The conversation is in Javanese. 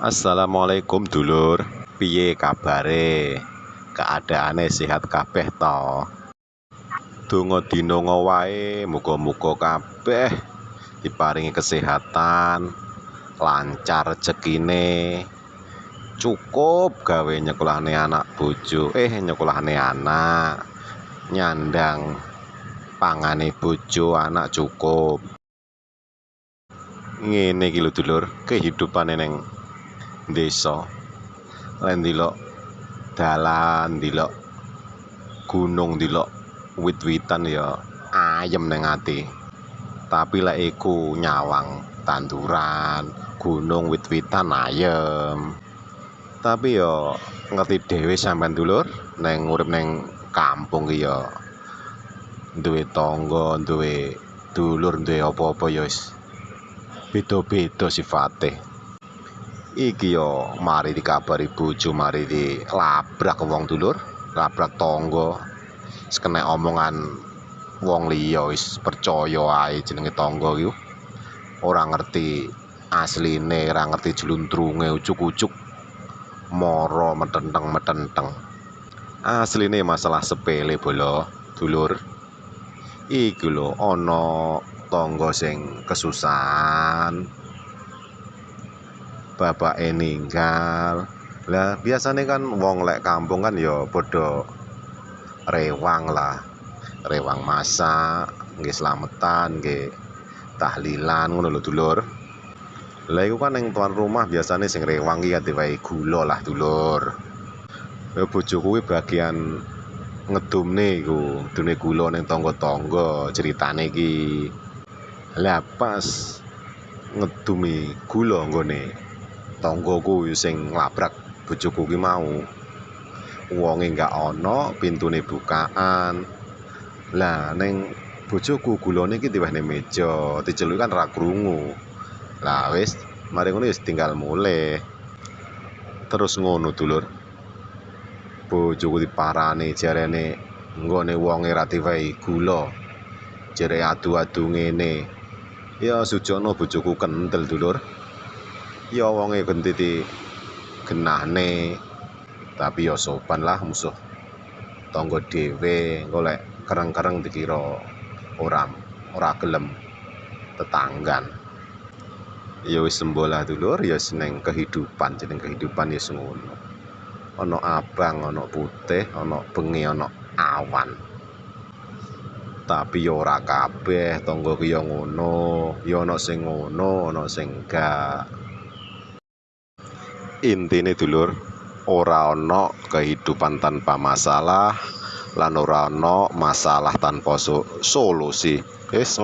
Assalamualaikum, dulur. Piye kabare? Keadaane sehat kabeh to? Donga dinonga wae, muga-muga kabeh diparingi kesehatan, lancar rezekine, cukup gawe nyekolahne anak bojo, nyekolahne anak, nyandang pangane bojo anak cukup. Ngene iki lho, dulur, kehidupane ning desa. Lek ndelok dalan, ndelok gunung, ndelok wit-witan ya ayem ning ati. Tapi lek iku nyawang tanduran, gunung, wit-witan ayem. Tapi ya ngerti dhewe sampean, dulur, neng urip ning kampung ki ya duwe tangga, duwe dulur, duwe apa-apa ya wis beda-beda sifate. Iki yo mari dikabari bojo mari dilabrak wong, dulur, labrak tangga. Wis kena omongan wong liya wis percaya ae, jenenge tangga iku. Ora ngerti asline, ora ngerti jluntrunge, ujug-ujug mara methentheng-methentheng. Asline masalah sepele bolo, dulur. Iku lho ana tangga sing kesusahan, bapake ninggal. Lah, biasane kan wong lek kampung kan ya padha rewang lah. Rewang masak, nggih slametan, nggih tahlilan ngono lho, dulur. Lah, iku kan ning tuan rumah biasane sing rewang iki diwehi gula lah, dulur. Lah, bojoku kuwi bagian ngedumne iku, ngedumne gula ning tangga-tangga ceritane iki. Lah, pas ngedumi gula nggone tanggaku sing nglabrak bojoku ki mau, wonge gak ana, pintune bukaan. Lah, ning bojoku gulane iki diwehne meja, diceluki kan ra krungu. Lah wis, mari ngono wis tinggal mulih. Terus ngono, dulur. Bojoku diparani, jarene nggone wonge ra diwehi gula. Jere adu-adu ngene. Ya sujono bojoku kendel, dulur. Ya wonge genti digenahne. Tapi ya sopan lah, musuh tangga dhewe, engko lek kereng-kereng dikira ora ora gelem tetanggan. Ya wis embuh lah, dulur, ya ning kehidupan, jeneng kehidupan ya ngono. Ana abang, ana putih, ana bengi, ana awan. Tapi ya ora kabeh tangga ki ya ngono, ya ana sing ngono, ana sing enggak. Intine, dulur, ora ana kehidupan tanpa masalah lan ora ana masalah tanpa solusi. Wis.